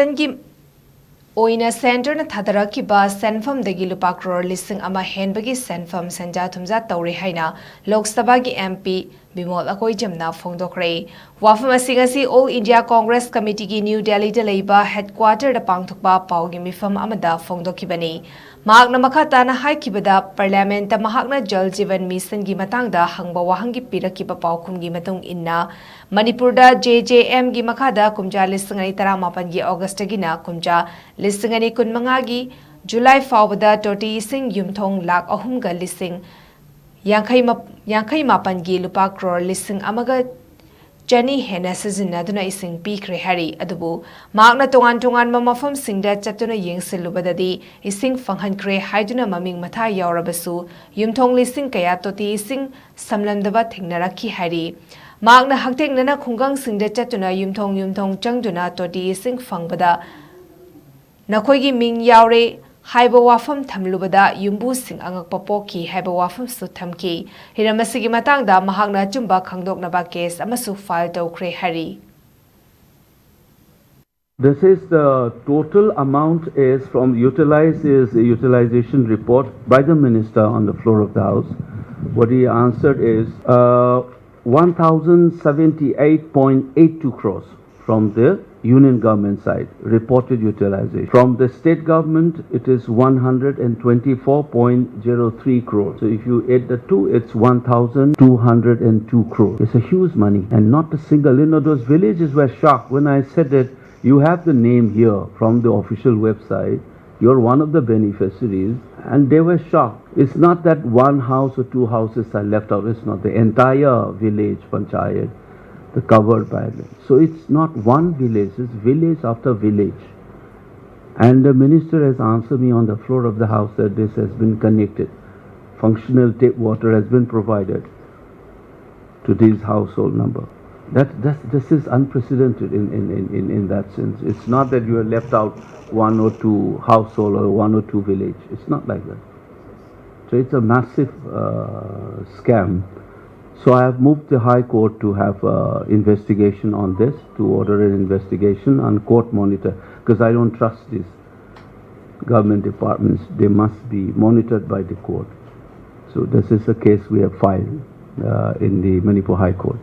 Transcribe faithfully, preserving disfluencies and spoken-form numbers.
ꯒꯤ ꯑꯣꯏꯅ ꯁꯦꯟꯇꯔꯅ ꯊꯥꯗꯔꯛꯈꯤꯕ ꯁꯦꯟꯐꯝꯗꯒꯤ ꯂꯨꯄꯥ ꯀ꯭ꯔꯣꯔ ꯂꯤꯁꯤꯡ ꯑꯃ ꯍꯦꯟꯕꯒꯤ ꯁꯦꯟꯐꯝ ꯁꯦꯟꯖꯥ ꯊꯨꯝꯖꯥ ꯇꯧꯔꯦ ꯍꯥꯏꯅ ꯂꯣꯛ ꯁꯚꯥꯒꯤ MP ꯕꯤꯃꯣꯜ ꯑꯀꯣꯏꯖꯝꯅ ꯐꯣꯡꯗꯣꯛꯈ꯭ꯔꯦ꯫ ꯋꯥꯐꯝ ꯑꯁꯤ ꯉꯁꯤ All India Congress Committeeꯒꯤ ꯅ꯭ꯌꯨ ꯗꯦꯜꯂꯤꯗ ꯂꯩꯕ headquarterꯗ ꯄꯥꯡꯊꯣꯛꯄ ꯄꯥꯎꯒꯤ ꯃꯤꯐꯝ ꯑꯃꯗ ꯐꯣꯡꯗꯣꯛꯈꯤꯕꯅꯤ꯫ ꯃꯍꯥꯛꯅ ꯃꯈꯥ ꯇꯥꯅ ꯍꯥꯏꯈꯤꯕꯗ, Parliamentꯇ ꯃꯍꯥꯛꯅ ꯖꯜ ꯖꯤꯕꯟ ꯃꯤꯁꯟꯒꯤ ꯃꯇꯥꯡꯗ ꯍꯪꯕ ꯋꯥꯍꯪꯒꯤ ꯄꯤꯔꯛꯈꯤꯕ ꯄꯥꯎꯈꯨꯝꯒꯤ ꯃꯇꯨꯡ ꯏꯟꯅ, ꯃꯅꯤꯄꯨꯔꯗ JJMꯒꯤ ꯃꯈꯥꯗ ꯀꯨꯝꯖꯥ ꯂꯤꯁꯤꯡ ꯑꯅꯤ ꯇꯔꯥꯃꯥꯄꯟꯒꯤ Augustꯇꯒꯤꯅ ꯀꯨꯝꯖꯥ ꯂꯤꯁꯤꯡ ꯑꯅꯤ ꯀꯨꯟꯃꯉꯥꯒꯤ July ꯐꯥꯎꯕꯗ ꯇꯣꯇꯤ ꯏꯁꯤꯡ ꯌꯨꯝꯊꯣꯡ ꯂꯥꯈ ꯑꯍꯨꯝꯒ ꯂꯤꯁꯤꯡ ꯌꯥꯡꯈꯩ ꯃꯥ-, ꯌꯥꯡꯈꯩ ꯃꯥꯄꯟꯒꯤ ꯂꯨꯄꯥ ꯀ꯭ꯔꯣꯔ ꯂꯤꯁꯤꯡ ꯑꯃꯒ ꯆꯅꯤ ꯍꯦꯟꯅ ꯁꯤꯖꯤꯟꯅꯗꯨꯅ ꯏꯁꯤꯡ ꯄꯤꯈ꯭ꯔꯦ ꯍꯥꯏꯔꯤ꯫ ꯑꯗꯨꯕꯨ ꯃꯍꯥꯛꯅ ꯇꯣꯉꯥꯟ ꯇꯣꯉꯥꯟꯕ ꯃꯐꯝꯁꯤꯡꯗ ꯆꯠꯇꯨꯅ ꯌꯦꯡꯁꯤꯜꯂꯨꯕꯗꯗꯤ ꯏꯁꯤꯡ ꯐꯪꯍꯟꯈ꯭ꯔꯦ ꯍꯥꯏꯗꯨꯅ ꯃꯃꯤꯡ ꯃꯊꯥ ꯌꯥꯎꯔꯕꯁꯨ ꯌꯨꯝꯊꯣꯡ ꯂꯤꯁꯤꯡ ꯀꯌꯥ ꯇꯣꯇꯤ ꯏꯁꯤꯡ ꯁꯝꯂꯝꯗꯕ ꯊꯦꯡꯅꯔꯛꯈꯤ ꯍꯥꯏꯔꯤ꯫ ꯃꯍꯥꯛꯅ ꯍꯛꯊꯦꯡꯅꯅ ꯈꯨꯡꯒꯪꯁꯤꯡꯗ ꯆꯠꯇꯨꯅ ꯌꯨꯝꯊꯣꯡ ꯌꯨꯝꯊꯣꯡ ꯆꯪꯗꯨꯅ ꯇꯣꯇꯤ ꯏꯁꯤꯡ ꯐꯪꯕꯗ ꯅꯈꯣꯏꯒꯤ ꯃꯤꯡ ꯌꯥꯎꯔꯦ ꯍꯥꯏꯕ ꯋꯥꯐꯝ ꯊꯝꯂꯨꯕꯗ ꯌꯨꯝꯕꯨꯁꯤꯡ ꯑꯉꯛꯄ ꯄꯣꯛꯈꯤ ꯍꯥꯏꯕ ꯋꯥꯐꯝꯁꯨ ꯊꯝꯈꯤ꯫ ꯍꯤꯔꯝ ꯑꯁꯤꯒꯤ ꯃꯇꯥꯡꯗ ꯃꯍꯥꯛꯅ ꯑꯆꯨꯝꯕ ꯈꯪꯗꯣꯛꯅꯕ case ꯑꯃꯁꯨ file ꯇꯧꯈ꯭ꯔꯦ ꯍꯥꯏꯔꯤ꯫ This is the total amount is from utilized is the utilization report by the minister on the floor of the house. What he answered is uh, one thousand seventy-eight point eight two crores from the union government side, reported utilization. From the state government, it is one hundred twenty-four point zero three crores. So if you add the two, it's one thousand two hundred two crores. It's a huge money, and not a single, you know, those villages were shocked when I said that you have the name here from the official website. You're one of the beneficiaries, and they were shocked. It's not that one house or two houses are left out, it's not. The entire village, panchayat, the covered by land. So it's not one village, it's village after village. And the minister has answered me on the floor of the house that this has been connected. Functional tap water has been provided to this household number. That, that, this is unprecedented in, in, in, in, in that sense. It's not that you have left out one or two household or one or two village. It's not like that. So it's a massive uh, scam. So I have moved the High Court to have uh, investigation on this, to order an investigation and court monitor, because I don't trust these government departments. They must be monitored by the court. So this is a case we have filed uh, in the Manipur High Court.